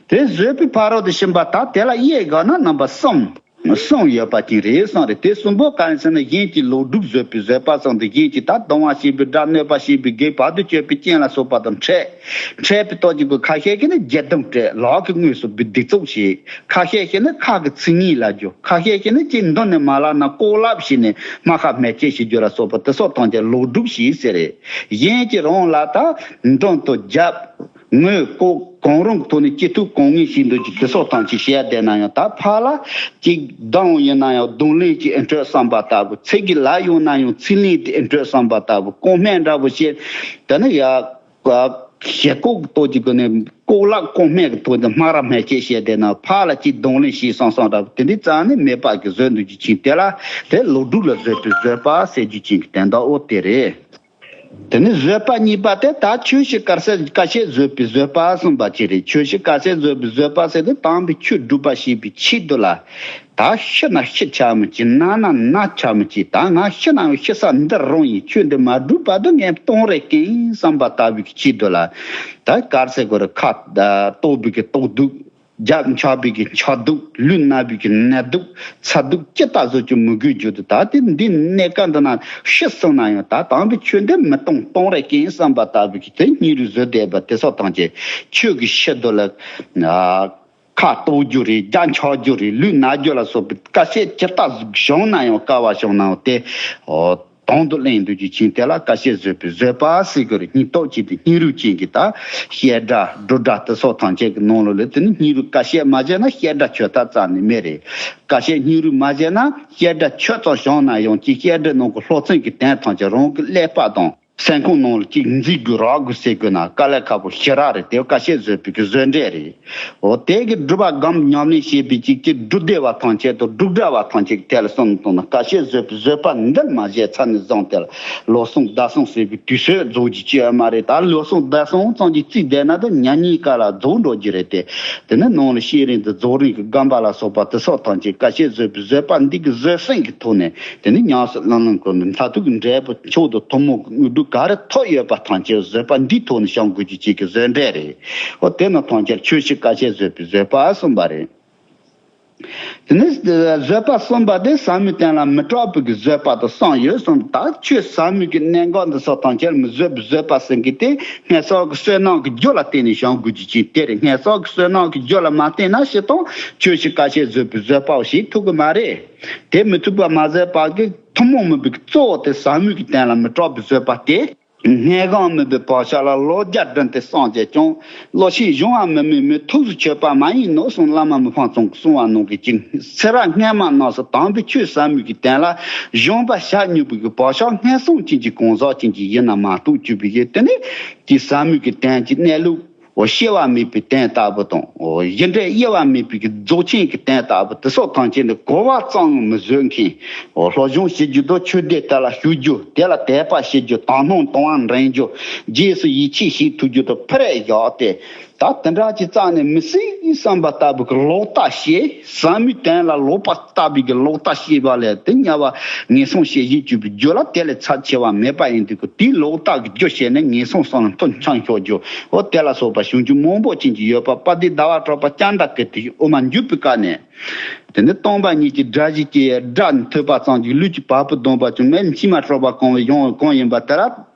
དེ་བཟོད་པའི་ཕ་རོལ་ཏུ་ཕྱིན་པ་ད་དེ་ལ་དབྱེ་དགོས་ན་རྣམ་པ་གསུམ། གསུམ་ཡོད་པ་ཅན་རེད་གསུངས་རེད། དེ་གསུམ་པོ་གང་ཡིན་ཟེར་ན་གཞན་གྱི་ལོག་སྒྲུབ་བཟོད་པའི་བཟོད་པ་གསུངས་ཏེ་གཞན་གྱི་ད་སྡང་བ་བྱེད་པའི་དགྲ་གནོད་པ་བྱེད་པའི་བགེགས་བར་དུ་གཅོད་པའི་རྐྱེན་ལ་སོགས་པ་དང་འཕྲད། འཕྲད་པའི་སྟོབས་ཀྱིས་ཁོ་ཁ་ཤས་ཀྱིས་ནི་སྒྱེར་དུམ་སྤྲད་ལག་གིས་དངོས་སུ་སྡིགས་མཛུབ་བྱེད། ཁ་ཤས་ཀྱིས་ནི་ཁ་གིས་ཚིག་ངན་ལབ་རྒྱུ། ཁ་ཤས་ཀྱིས་ནི་ཅིག་མདུན་ནས་མ་ལབ་ན་ལྐོག་ལབ་བྱས་ནས་རྨ་ཁ་སྨད་བྱེད་བྱེད་རྒྱུ་ལ་སོགས་པ་དེ་སོགས་ཐམས་ཅད་ལོག་སྒྲུབ་བྱེད་ཟེར་རེད། གཞན་གྱིས་རང་ལ་ད་མདུན་དུ་རྒྱབ། ངོས་ལྐོག་གང་རུང་གི་ཐོག་ནས་སྐྱིད་སྡུག་གང་ངེས་ཤིག་འདོད་ཀྱི་དེ་སོགས་ཐམས་ཅད་བཤད་བསྡད་ན་ཡང་ད་ཕར་ལ་ཅིག་སྡང་ཡིན་ན་ཡང་གདོང་ལེན་གྱི་ཨེ་འཕྲོད་བསམ་པ་ལྟ་བུ། ཚིག་གི་ལ་ཡོང་ན་ཡང་ཚིག་ལེན་དེ་ཨེ་འཕྲོད་བསམ་པ་ལྟ་བུ། ཀོང་སྨད་འདྲ་བོ་བཤད་དེ་ནི་ཡ། ཞེ་ལྐོག་གི་སྟོབས་ཀྱི་སྒོ་ནས་ལྐོག་ལབ་ཀོང་སྨད་ཀྱི་ཐོག་ནས་སྨ་ར་སྨད་བྱེད་བཤད་བསྡད་ན་ཕར་ལ་ཅིག་གདོང་ལེན་བྱས་སོང་སོང་འདྲ་བོ་དེ་འདྲའི་རྩ་ནས་མེད་པ་གི་བཟོད་འདོད་ཀྱི་ཆིངས་དེ་ལ་དེ་ལོག་སྒྲུབ་ལ་བཟོད་པའི་བཟོད་པ་ཟེར་རྒྱུ་ཅན་གྱི་དོན་དག་འོ་དེ་རེད། དེ་ནས་བཟོད་པ་གཉིས་པ་དེ་ད་ཆོས་བཤད་དཀའ་སེལ་དཀའ་སྤྱད་བཟོད་པའི་བཟོད་པ་གསུངས་པ་ཅིག་རེད། ཆོས་བཤད་དཀའ་སེལ་བཟོད་པའི་བཟོད་པ་ཟེར་དུས་དམ་པའི་ཆོས་སྒྲུབ་པ་བྱེད་པའི་ཆེད་དུ་ལ་ད་ཤི་ན་ཤི་ཆ་མི་ཅི་ན་ན་ན་ཆ་མི་ཅི་ད་ང་ཤི་ན་ཡང་ཤི་ས་འདི་རང་ཡིན། ཆོས་འདི་མ་སྒྲུབ་བར་དུ་ངས་གཏོང་རེ་ཀིང་བསམ་པ་ལྟ་བུའི་ཆེད་དུ་ལ་ད་དཀར་སེ་གོ་རུ་ཁ་ལྟོགས་པའི་གི་ལྟོགས་སྡུག་རྒྱབ་འཆག་པའི་གི་འཆག་སྡུག་ལུས་ན་བའི་གི་ན་སྡུག་ཚ་སྡུག་ཅི་ལྟ་བཟོ་རྒྱུ་མི་དགོས་རྒྱུ་དུ་ད་དེ་འདི་གནས་སྐབས་འདི་ན་ཤི་སོང་ན་ཡང་ད་དམ་པའི་ཆོས་འདི་མི་གཏོང་གཏོང་རེ་ཀིང་བསམ་པ་ལྟ་བུའི་གི་དེ་སྙིང་རུས་བཟོད་བསྡད་པ་དེ་སོགས་ཐམས་ཅད་ཆོས་ཀྱི་ཕྱིར་དུ་ལ་ཁ་ལྟོགས་རྒྱུ་རེད། རྒྱབ་འཆག་རྒྱུ་རེད། ལུས་ན་རྒྱུ་ལ་སོགས་པའི་དཀའ་སྤྱད་ཇི་ལྟ་བྱུང་ན་ཡང་དཀའ་བ་བྱུང་ན་ཡང་དེ་དང་དུ་ལེན་འདོད་ཀྱི་ཆིངས་དེ་ལ་དཀའ་སྤྱད་བཟོད་པའི་བཟོད་པ་ཟེར་དགོས་རེད། སྙིང་སྟོབས་ཀྱི་དེ་སྙིང་རུས་ཅན་གྱི་ད་བཤད་སྒྲ་སྒྲུབ་སྒྲ་དེ་སོགས་ཐམས་ཅད་ཀྱི་ནང་ལོགས་ལ་དེ་ནི་སྙིང་རུས་དཀའ་སྤྱད་མ་བྱས་ན་བཤད་སྒྲ་ཆོད་ཐབས་རྩ་ནས་མེད་རེད། དཀའ་སྤྱད་སྙིང་རུས་མ་བྱས་ན་བཤད་སྒྲ་ཆོད་ཙམ་བྱུང་ན་ཡང་ཅིག་བཤད་སྒྲའི་ནང་གི་སློབ་ཚན་གྱི་དོན་ཐམས་ཅད་རང་གི་ཀླད་པ་དང་། སེམས་ཁོང་ནང་ལ་ཅིག་འཛིན་དགོས་རག་དགོས་ཟེར་དགོས་ན་དཀའ་ལས་ཁག་པོ་ཞེ་དྲག་རེད། དེ་དཀའ་སྤྱད་བཟོད་པའི་གི་བཟོད་འབྲས་རེད། འོ་དེ་གི་སྒྲུབ་པ་སྒོམ་ཉམས་ལེན་བྱེད་པའི་ཅིག་ཅིག་སྒྲུབ་བདེ་བ་ཐམས་ཅད་དང་སྒྲུབ་བདེ་བ་ཐམས་ཅད་ཀྱི་ཐད་ལ་བསམ་བློ་བཏང་ན་དཀའ་སྤྱད་བཟོད་པའི་བཟོད་པ་འདི་མ་བྱས་ཚར་ནས་བཟུང་སྟེ་ལོ་གསུམ་ཟླ་གསུམ་ཟེར་བའི་དུས་ཚོད་རྫོགས་ཀྱི་ཅི་ཡོད་མ་རེད། ད་ལོ་གསུམ་ཟླ་གསུམ་ཙམ་གྱི་རྩིས་བསྡད་ན་ད་ཉག་ཉིས་ཀ་ལ་རྫོགས་འགྲོ་རྒྱུ་རེད་དེ། དེ་ནས་ནང་ལ་ཤེས་རིག་འདི་རྫོགས་རིམ་གྱི་སྒོམ་པ་ལ་སོགས་པ་དེ་སོགས་ཐམས་ཅད་དཀའ་སྤྱད་བཟོད་པའི་བཟོད་པ་འདི་གི་བཟོད་བསྲན་གྱི་ཐོག་ནས་དེ་ནས་ཉམས་སུ་བླང་བླང་དགོས་ནས་མཐར་ཐུག་གི་འབྲས་བུ་མཆོག་ཏུ་ཐུན་མོང་གི་དངོས་གྲུབ་ག་རེ་ཐོབ་ཡོད་པ་ཐམས་ཅད་བཟོད་པ་འདིའི་ཐོག་ནས་བྱང་དགོས་རྒྱུ་གཅིག་གི་བཟོད་འབྲས་རེད། འོ་དེ་ནི་ཐམས་ཅད་ཆོས་བཤད་དཀའ་སྤྱད་བཟོད་པའི་བཟོད་པ་གསུངས་པ་རེད། དེ་ནས་བཟོད་པ་གསུམ་པ་དེ་ཟབ་མོའི་དོན་ལ་མི་སྐྲག་པའི་གི་བཟོད་པ་དང་གསུམ་ཡོད་གསུངས། ད་ཆོས་ཟབ་མོའི་གི་གནད་འགག་འདི་སོགས་ཐམས་ཅད་མི་བཟོད་པའི་བཟོད་པ་ཟེར་མཁན་དེ་སྔར་སོགས་ཀྱི་བསོད་ནམས་ཀྱི་རྒྱུ་ལ་བརྟེན་ནས་བྱང་དགོས་རྒྱུ་ཅིག་དེ་རེད། སྔར་སོགས་ཀྱི་བསོད་ནམས་ཀྱི་རྒྱུ་ལ་མ་བརྟེན་ན་སྤྱིར་བཏང་ཆོས་བཤད་དཀའ་སྤྱད་བཟོད་པའི་བཟོད་པའོ་ཞེས་ཐུབ་ཀྱི་མ་རེད། དེ་མི་ཐུབ་པ་མ་ཟད་པ་གི་ཐུན་མོང་མིན་པའི་གཙོ་བོ་དེ་ཟབ་མོའི་གི་དོན་ལ་མི་སྐྲག་པའི་བཟོད་པ་སྟེ། སྔས་གང་མིན་པའི་བག་ཆགས་ལ་ལོ་བརྒྱ་བསྒྲིམས་ཏེ་སངས་རྒྱས་ཀྱང་། བློ་ཆེན་གཞུང་བ་མི་དམན་མོས། ཐུགས་སུ་ཆུད་པ་མ་ཡིན་ནོ་གསུངས། བླ་མ་མི་ཕམ་ཚང་གིས་གསུངས་པ་ནང་བཞིན་ཅིག་ཚེ་རབས་སྔ་མ་རྣམས་སུ་དམ་པའི་ཆོས་ཟབ་མོའི་གི་དོན་ལ་གཞོམ་པ་བྱ་མྱོང་བའི་གི་བག་ཆགས་སྔར་སོང་ཅན་གྱི་གང་ཟག་ཅན་གྱི་ཡིན་ན་མ་གཏོགས་གྱུར་པའི་གི་དེ་ནི་དེ་ཟབ་མོའི་གི་དོན་གྱི་གནས་ལུགས། འོ་སྐྱེ་བ་མེད་པའི་དོན་ལྟ་བུ་དང་། འོ་གཞི་འབྲས་དབྱེ་བ་མེད་པའི་གི་རྫོགས་ཆེན་གྱི་དོན་ལྟ་བུ་དེ་སོགས་ཐམས་ཅད་ནི་གོ་བ་ཙམ་ཡང་མི་བཟོད་མཁན། འོ་སློབ་སྦྱོང་བྱེད་རྒྱུ་དང་ཆོས་སྡེ་དེ་ལ་ཞུགས་རྒྱུ་དེ་ལ་དད་པ་བྱེད་རྒྱུ་དག་སྣང་དང་བ་འདྲེན་རྒྱུ་རྗེས་སུ་ཡིད་ཆེས་བྱེད་ཐུབ་རྒྱུ་དང་ཕར་བཞག་སྟེ། ད་དེ་འདྲ་ཅིག་རྩ་ནས་མི་སྲིད་བསམ་པ་ལྟ་བུ་གི་ལོག་ལྟ་བྱེད། ཟབ་མོའི་དོན་ལ་ལོག་པ་ལྟ་བུའི་གི་ལོག་ལྟ་བྱེད་པ་ལས་དེ་དམྱལ་བ་ངན་སོང་ཞེས་བྱའི་སྤྱོད་པའི་རྒྱུ་ལ་དེ་ལས་ཚབས་ཆེ་བ་མེད་པ་ཡིན་དུས་ཀྱི་དེའི་ལོག་ལྟ་གི་རྒྱུ་བྱས་ནས་ངན་སོང་གསུམ་ལ་མཐུ་འཆང་ཤོར་རྒྱུ། འོ་དེ་ལ་སོགས་པ་བྱུང་རྒྱུ་མང་པོ་ཅན་གྱི་ཡོད་པ་དཔལ་ལྡན་ཟླ་བ་གྲགས་པ་སྐྱ་འདྲ་སྐད་དུ་དབུ་མ་འཇུག་པའི་སྐབས་ནས། དེ་ནི་སྟོང་པ་ཉིད་ཀྱི་སྒྲ་བཞི་སྐྱེ་ཡི་སྒྲ་ཐོས་པ་ཙམ་གྱིས་ལུས་ཀྱི་བ་སྤུ་ལྡང་བ་ཅུང་མེད། མཆི་མ་ཧྲོག་པ་གང་བའི་ཡང་གང་ཡིན་པ་དེ་ལ།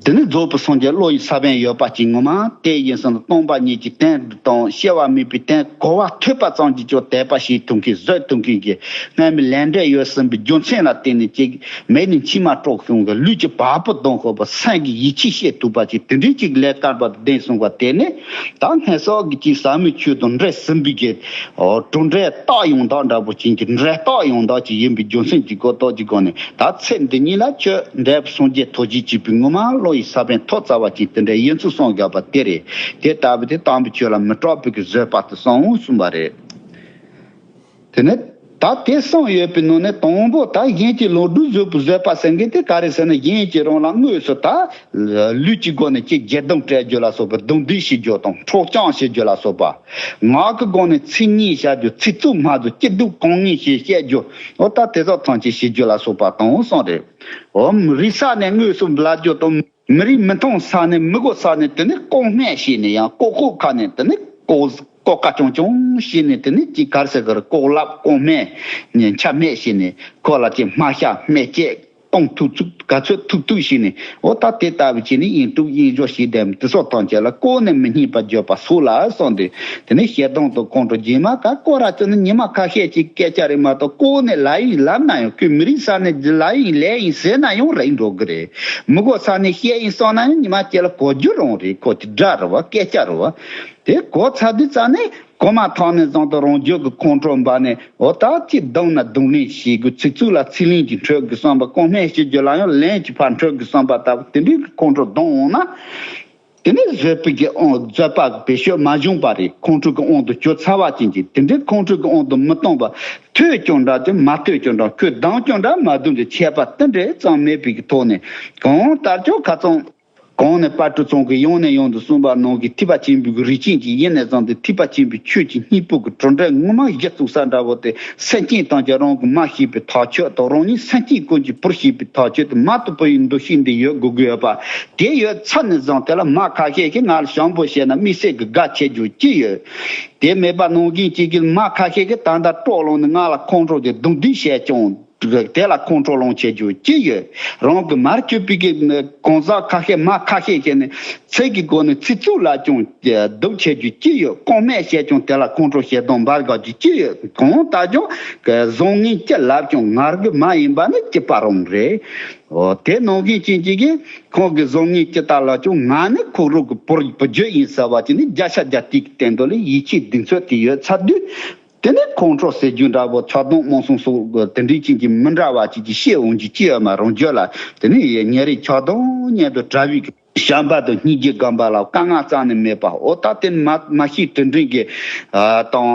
དེ་ནི་རྫོགས་པའི་སངས་རྒྱས་བློ་ཡི་ས་བོན་ཡོད་པ་ཅིག་ངོ་མ་དེ་ཡིན་ཟིན་ན། སྟོང་པ་ཉིད་ཀྱི་དོན་དང་སྐྱེ་བ་མེད་པའི་དོན་གོ་བ་ཐོས་པ་ཙམ་གྱིས་ཀྱང་དད་པ་བྱེད་ཐུབ་མཁན་བཟོད་ཐུབ་མཁན་གྱི་སྔ་མའི་ལས་འབྲས་ཡོད་ཟིན་པའི་རྒྱུ་མཚན་ལ་བརྟེན་ནས་ཅིག་མེ་ནས་མཆི་མ་དཀྲོག་བྱུང་གི་ལུས་ཀྱི་བ་སྤུ་ལྡང་ཤོར་བ་སེམས་ཀྱི་ཡིད་ཆེས་བྱེད་ཐུབ་པ་ཅིག་དེ་འདྲའི་ཅིག་ལས་བཀར་བ་བདེན་གསུངས་པ་དེ་ནི། ད་སྔ་སོགས་ཀྱི་ཅིག་ཟབ་མོའི་ཆོས་དང་འབྲེལ་ཟིན་པའི་གི་གྲུབ་འབྲས་རྟགས་ཡང་དག་འདྲ་པོ་ཅན་གྱི་འབྲས་རྟགས་ཡང་དག་ཅིག་ཡིན་པའི་རྒྱུ་མཚན་གྱི་གོ་རྟོགས་ཀྱི་སྒོ་ནས། ད་ཚེ་འདི་ཉིད་ལ་ཆོས་འབྲས་སངས་རྒྱས་ཐུགས་རྗེ་ཆེན་པོའི་ངོ་མ་བློ་ཡི་ས་བོན་ཐོབ་ཚར་བ་ཅིག་དེ་འདྲ་ཡིན་ཚུལ་གསུངས་བཞག་པ་དེ་རེད། དེ་ལྟ་བུ་དེ་དམ་པའི་ཆོས་ལ་མི་སྐྲག་པའི་གི་བཟོད་པ་དེ་གསུངས་གསུངས་པ་རེད། དེ་ནས་ད་དེ་གསུངས་ཡོད་པའི་ནང་ནས་དང་པོ་ད་གཞན་གྱི་ལོག་སྒྲུབ་བཟོད་པའི་བཟོད་པ་ཟེར་མཁན་དེ་ག་རེ་ཟེར་ན། གཞན་གྱིས་རང་ལ་དངོས་སུ་ད་ལུས་ཀྱི་སྒོ་ནས་ཅིག་སྒྱེར་རྡུང་སྤྲད་རྒྱུ་ལ་སོགས་པ་རྡུང་རྡེག་བྱེད་རྒྱུ་དང་འཕྲོག་བཅོམ་བྱེད་རྒྱུ་ལ་སོགས་པ། ངག་གི་སྒོ་ནས་ཚིག་ངན་བཤད་རྒྱུ། ཚིག་རྩུབ་སྨྲ་རྒྱུ། སྐྱིད་སྡུག་གང་ངན་ཞིག་བཤད་རྒྱུ། འོ་ད་དེ་ཚོ་ཐམས་ཅད་བྱེད་རྒྱུ་ལ་སོགས་པ་དང་གསུངས་རེད། འོ་མི་རིགས་ས་ནས་དངོས་སུ་འབུལ་རྒྱུ་དང་། མི་རིགས་མི་མཐོང་ས་ནས་མི་གོ་ས་ནས་དེ་ནི་ལྐོག་སྨྲས་བྱས་ནས། ཡང་ལྐོག་ལྐོག་ཁ་ནས་དེ་ནི་ལྐོག་ལྐོག་ཀ་ཅུང་ཅུང་བྱས་ནས། དེ་ནི་ཅིག་ག་རེ་ཟེར་གི་རེད། ལྐོག་ལབ་ལྐོག་སྨྲས་ནས་འཕྱ་སྨད་བྱས་ནས། ཁོ་ལ་ཅིག་སྨྲ་ཤ་སྨྲས་བཅད་གཏོང་ཐུབ་ཚུགས་ག་ཚོད་ཐུབ་ཐུབ་བྱས་ནས། འོ་ད་དེ་ལྟ་བུ་བྱས་ནས་གཡེང་དཀྲུག་གཡེང་གཞོག་བྱས་བསྡད་མི་དེ་ཚོ་ཐམས་ཅད་ལ་ལྐོག་ནས་མི་སྙན་པ་བརྗོད་པ་སོགས་ལ་སོགས་ཏེ། དེ་ནས་ཞེ་སྡང་དང་ཁོང་ཁྲོ་རྗེས་མ་ག་སྐོར་ར་ཅོ་ནི་ཉི་མ་ཁ་ཤས་ཅིག་སྐད་ཆ་རེད་མ་གཏོགས། ལྐོག་ནས་ལབ་ཡིན་ལབ་ན་ཡང་ཁོས་མི་རིགས་ས་ནས་ལབ་ཡིན་ལས་ཡིན་ཟེར་ན་ཡང་རེད་འགྲོ་གི་རེད། མི་གོ་ས་ནས་བཤད་ཡིན་བསམ་ན་ཡང་ཉི་མ་གཅིག་ལ་གོ་རྒྱུ་རང་རེད། ཁོ་དེ་སྒྲ་རེད་བ། སྐད་ཆ་རེད་བ། དེ་གོ་ཚར་དུས་ཙ་ནས་གོ་མ་ཐག་ནས་བཟུང་དུ་རང་རྒྱུད་ཀྱི་ཁོང་ཁྲོ་འབར་ནས། འོ་ད་ཅིག་རྡུང་ན་རྡུང་ལེན་བྱེད་དགོས། ཚིག་རྩུབ་ལ་ཚིག་ལན་གྱིས་འཕྲོད་དགོས་བསམ་པ། ལྐོག་སྨྲས་བྱེད་རྒྱུ་ལ་ཡང་ལན་གྱིས་ཕར་འཕྲོད་དགོས་བསམ་པ་ལྟ་བུ་དེ་འདྲའི་གི་ཁོང་ཁྲོ་ལྡང་འོང་ན། དེ་ནས་བཟོད་པའི་གི་དབང་། བཟོད་པ་བེད་སྤྱོད་མ་བྱུང་བ་རེད། ཁོང་ཁྲོ་གི་དབང་དུ་གྱུར་ཚར་བ་ཅན་གྱི་དེ་འདྲའི་ཁོང་ཁྲོ་གི་དབང་དུ་མི་གཏོང་བ། ཐོས་ཀྱང་འདྲ་ཅིག་མ་ཐོས་ཀྱང་འདྲ། ཁོས་རྡུང་ཀྱང་འདྲ་མ་རྡུང་ཅིག་ཁྱད་པར་དེ་འདྲ་ཙམ་མེད་པའི་གི་ཐོག་ནས། གང་ལྟར་ཀྱང་ཁ་ཚང་གོང་ནས་དཔལ་སྤྲུལ་ཚང་གིས་ཡང་ནས་ཡང་དུ་གསུངས་པ་ནང་གི་ཐེག་པ་ཆེན་པོའི་གི་རིགས་ཅན་གྱི་ཡིན་ནས་བཟུང་སྟེ། ཐེག་པ་ཆེན་པོའི་ཆོས་ཀྱི་སྙིང་པོ་གི་གྲུབ་འབྲས་ངོ་མ་གཞི་བཙུགས་ས་འདྲ་བོ་དེ། སེམས་ཅན་ཐམས་ཅད་རང་གིས་མ་ཤེས་པའི་ཐག་ཆོད་དང་། རང་ཉིད་སེམས་ཅན་ཀུན་གྱིས་བུར་ཤེས་པའི་ཐག་ཆོད་དེ། མ་དང་བུ་ཡི་འདུ་ཤེས་འདི་ཡོད་དགོས་ཀྱི་ཡོད་པ་དེ་ཡོད་ཚར་ནས་བཟུང་། དེ་ལ་མ་ཁ་ཤས་ཤིག་ང་ལ་ཞང་པོ་བཤད་ན་དམིགས་བསལ་གྱི་དགའ་བྱེད་རྒྱུ་ཅི་ཡོད། དེ་མེད་པ་ནང་བཞིན་གཅིག་གིས་མ་ཁ་ཤས་ཤིག་ད་ལྟ་དཀྲོག་ལངས་ནས་ང་ལ་ཁོང་ཁྲོ་དེ་རྡུང་རྡེག་བྱས་ཀྱང་། དེ་ལ་ཁོང་ཁྲོ་ལངས་བྱེད་རྒྱུ་ཅི་ཡོད། རང་གི་མར་གྱུར་པའི་གི་གང་ཟག་ཁ་ཤས་མ་ཁ་ཤས་ཤིག་ནི་ཚིག་གི་སྒོ་ནས་ཚིག་རྩུབ་ལབ་ཀྱང་སྡུག་བྱེད་རྒྱུ་ཅི་ཡོད། ལྐོག་སྨྲས་བཤད་ཀྱང་དེ་ལ་ཁོང་ཁྲོ་ཞེ་སྡང་འབར་དགོས་རྒྱུ་ཅི་ཡོད། གང་ལྟར་ཀྱང་གི་བཟང་ངན་ཅི་ལབ་ཀྱང་ང་རང་གི་མ་ཡིན་པ་ནི་སྐྱིད་པ་རང་རེད། འོ་དེ་ནང་བཞིན་ཅན་གཅིག་གིས་ཁོང་གི་བཟང་ངན་ཅི་ལྟར་ལབ་ཀྱང་ང་ནི་ཁོ་རང་གི་བུ་བུ་རྒྱུད་ཡིན་ཟེར་བ་ཅིག་ནི་བརྒྱ་ཆ་བརྒྱ་དེ་གི་སྟེང་དུ་ལ་ཡིད་ཆེས་གདེང་ཚོད་དེ་ཡོད་ཚར་དུས། དེ་ནས་ཁོང་ཁྲོ་ཟེར་རྒྱུ་འདྲ་པོ། ཆགས་སྡང་རྨོངས་གསུམ་སོགས་དེ་འདྲའི་ཅན་གྱི་མི་འདྲ་བ་ཅིག་གི་ཤེས་འོང་རྒྱུ་ཅི་ཡོད་མ། རང་རྒྱུད་ལ་དེ་ནས་ཉེ་རིང་ཆགས་སྡང་གཉེན་དུ་བྲལ་བའི་བྱམས་པ་དང་སྙིང་རྗེ་སྒོམ་པ་ལ་དཀའ་ངལ་རྩ་ནས་མེད་པ། འོ་ད་དེ་མ་མ་ཤེས་དྲིན་དྲན་གྱི་ཨ་དང་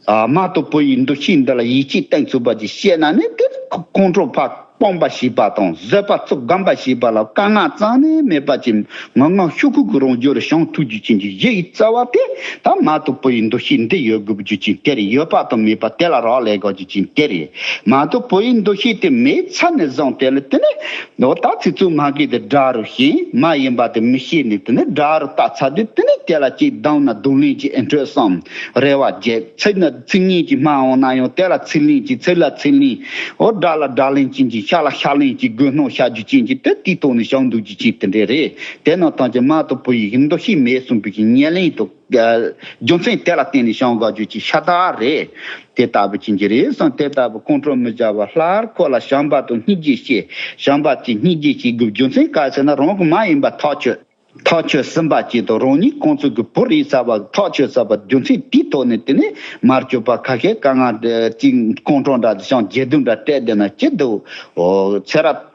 ཨ་མ་དང་བུ་ཡི་འདུ་ཤེས་འདི་ལ་ཡིད་ཆེས་གཏིང་ཚུགས་པ་ཅིག་བཤད་ན་ནི། དེ་ཁོང་ཁྲོ་ཕར་སྤོང་བ་ཞེས་པ་དང་། བཟོད་པ་ཚུར་སྒོམ་པ་ཞེས་པ་ལ་དཀའ་ངལ་རྩ་ནས་མེད་པ་ཅིག་ངང་ངམ་ཤུགས་ཁུར་གྱིས་རང་རྒྱུད་ལ་བྱུང་ཐུབ་རྒྱུ་ཅན་གྱི་གཞི་ཡི་རྩ་བ་དེ། ད་མ་དང་བུ་ཡི་འདུ་ཤེས་འདི་ཡོད་དགོས་རྒྱུ་ཅན་དེ་རེད། ཡོད་པ་དང་མེད་པ་དེ་ལ་རག་ལས་དགོས་རྒྱུ་ཅན་དེ་རེད། མ་དང་བུ་ཡི་འདུ་ཤེས་དེ་མེད་ཚར་ནས་བཟུང་སྟེ་ལ་དེ་ནས་འོ་ད་ཚིག་རྩུབ་སྨྲ་མཁན་དེ་དགྲ་རུ་ཞེན། མ་ཡིན་པ་དེ་མི་ཤེས་ནས་དེ་ནས་དགྲ་རུ་བལྟས་ཚར་དུས། དེ་ནས་དེ་ལ་ཅིག་རྡུང་ན་རྡུང་ལེན་གྱི་ཨེ་འཕྲོད་བསམ། རེ་བ་བརྒྱབ། ཚིག་ན་ཚིག་ངན་གྱིས་སྨྲ་འོང་ན་ཡང་དེ་ལ་ཚིག་ལན་གྱིས། ཚིག་ལ་ཚིག་ལན། འོ་དགྲ་ལ་དགྲ་ལན་གྱིས་ཀྱིས། ཤ་ལ་ཤ་ལན་གྱིས། རྒོལ་རྣམས་བཤགས་རྒྱུ་ཅན་གྱི་དེ་དེའི་ཐོག་ནས་བྱུང་འདུག་རྒྱུ་ཅན་དེ་འདྲ་རེད། དེ་ནང་ཐམས་ཅད་མ་དང་བུ་ཡི་འདུ་ཤེས་མེད་གསུངས་པའི་ཉེར་ལེན་དུ་རྒྱུ་མཚན་དེ་ལ་བརྟེན་ནས་བྱུང་དགོས་རྒྱུ་ཅན་ཤ་སྟག་རེད། དེ་ལྟ་བུ་ཅན་གྱི་རེད་གསུངས། དེ་ལྟ་བུ་ཁོང་ཁྲོ་མི་བྱ་བར་སླར་ཁོ་ལ་བྱམས་པ་དང་སྙིང་རྗེ་བསྐྱེད། བྱམས་པ་དང་སྙིང་རྗེ་བསྐྱེད་དགོས་རྒྱུ་མཚན་ག་ཟེར་ན། རང་གི་མ་ཡིན་པ་ཐག་ཆོད། ཐག་ཆོད་ཟིན་པ་ཅིག་དང་། རང་ཉིད་ཁོང་ཚོ་གི་བུ་རེད་ཟེར་བ་ཐག་ཆོད་ཟིན་པ་རྒྱུ་མཚན་དེའི་ཐོག་ནས། དེ་ནས་མར་གྱུར་པ་ཁ་ཤས་དཀའ་ངལ་ཅིག་ཁོང་ཁྲོ་འདྲ་དང་སྒྱེར་རྡུང་འདྲ་སྤྲད་བསྡད་ན་ཅི་འདུག་འོ་ཚེ་རབས་